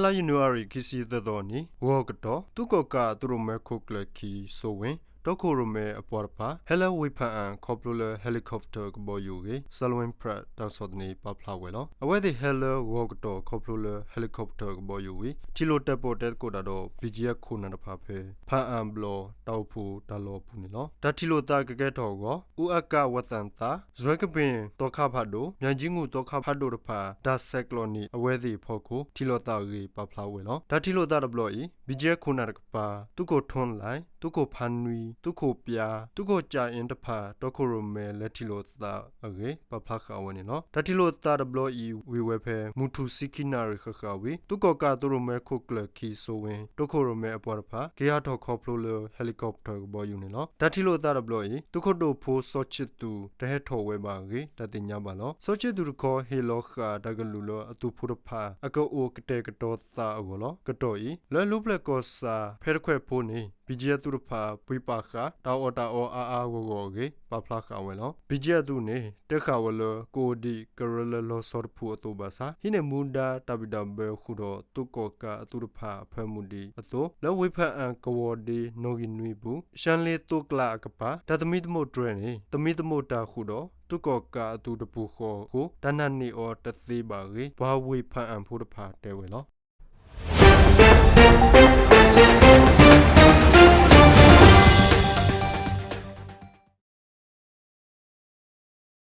လါယနူၤအါရံၤ ခံဆံသၢသီအနံၤ ဂီၤကတီၢ် သုးကီၣ်ကးအသုးရိၣ်မဲခိၣ်ကျၢၢ်ခံ စိဝ့ၣ် တီခိၣ်ရိၣ်မဲအပှၤတဖၣ် ဟဲလၢဝ့ၢ်ဖၣ်အၣ် ခီဖျိလၢ helicopter ကဘီယူၤအဂ့ၢ် Salween Press တၢ်ကစီၣ်သန့ ပာ်ဖျါဝဲလီၤ. အဝဲသ့ၣ်ဟဲလၢဂီၤကတီၢ် ခီဖျိလၢ helicopter ကဘီယူၤဝံၤ ထံၣ်လိာ်တဲာ်ပိာ်တဲသကိးတၢ်ဒီး ဘီၣ်ကၠံၣ်အဲၣ်ခိၣ်နၢ်တဖၣ်ဖဲ ဖၣ်အၣ်ဘျီၣ် တၢ်အိၣ်ဖှိၣ်တၢ်လီၢ်အပူၤန့ၣ်လီၤ. တၢ်ထံၣ်လိာ်သးကကဲထီၣ်အဂီၢ် အူအကၣ်ဝဲသၣ်သး, စွဲကပ့ၣ်သီခါဖးဒိၣ်, မၠဲကၠံငူၣ်သီခါဖးဒိၣ်တဖၣ် တၢ်ဆဲးကျိးန့ၢ်အဝဲသ့ၣ်အဖီခိၣ် ထံၣ်လိာ်သးအဂ့ၢ် ပာ်ဖျါဝဲလီၤ. တၢ်ထံၣ်လိာ်သးတဘျီအံၤ ဘီၣ်ကၠံၣ်အဲၣ်ခိၣ်နၢ်တကပၤ, သုးခိၣ်ထိၣ်လဲၣ်, သုးခိၣ်ဖါနွံ, သုးခိၣ်ပၠါ, သုးခိၣ်ကၠၣ်အ့တဖၣ် တီခိၣ်ရိၣ်မဲလဲၤထံၣ်လိာ်သးအဂ့ၢ် ပာ်ဖျါဃာ်ဝဲန့ၣ်လီၤ. တၢ်ထံၣ်လိာ်သးတဘျီအံၤ ဝံၤဝဲဖဲ မုၢ်ထူၣ်ဆံခံနၣ်ရံၣ်ဃၣ်ဃၣ်ဝံၤ သုးကီၣ်ကးအသုးရိၣ်မဲခိၣ်ကျၢၢ်ခံ စိဝ့ၣ် တီခိၣ်ရိၣ်မဲအပှၤတဖၣ် က့ၤဟးထီၣ်ခီဖျိလၢ helicopter ကဘီယူၤန့ၣ်လီၤ. တၢ်ထံၣ်လိာ်သးတဘျီအံၤ သုးခိၣ်ဒိၣ်ဖိစီၤခၠံးသူၣ် တဟဲထီၣ်ဝဲဘၣ်အဂ့ၢ် တၢ်သ့ၣ်ညါဘၣ်လီၤ. စီၤခၠံးသူၣ်တခီ ဟ့ၣ်လီၤဃာ်တၢ်ကလုၢ်လၢအသုးဖိတဖၣ် အကအိၣ်ကတဲာ်ကတီၤသးအဂီၢ်လီၤ. ကတီၢ်အံၤ လၢလူၤပျဲၢ်ကီၢ်ဆၣ်ဖဲတခွဲးဖိန့ၣ် ဘီၣ်ကၠံၣ်အဲၣ်သုးတဖၣ် ပှ့ၤပာ်ဃာ် တၢ်အီၣ်တၢ်အီအါအါဂီၢ်ဂီၢ်အဂ့ၢ် ပာ်ဖျါဃာ်ဝဲလီၤ. ဘီၣ်ကၠံၣ်အဲၣ်သုးန့ၣ် တဲဃာ်ဝဲလၢ ကအိၣ်ဒံးကရၢလၢလီၤဆီတဖုအသိးဘၣ်ဆၣ် ဟံးန့ၢ်မူဒါတၢ်ဘံၣ်တၢ်ဘၢဃုာ်ဒီး သုးကီၣ်ကးအသုးတဖၣ်အဖၢမုၢ်ဒံးအသိး လၢဝ့ၢ်ဖၣ်အၣ်ကဝီၤဒ့နီၣ်ဂံၢ်နွံအပူၤ ရှၣ်လ့သိးကျးအကပၤ တၢ်သမံသမိးတြဲၤန့ၣ် သမံသမိးတၢ်ဃုာ်ဒီး သုးကီၣ်ကးအသုးတပူၤဃီအဃိ တၢ်နာ်န့ၢ်အီၤတသ့ဘၣ်အဂ့ၢ် ပှၤဝ့ၢ်ဖၣ်အၣ်ဖိတဖၣ်တဲဝဲလီၤ.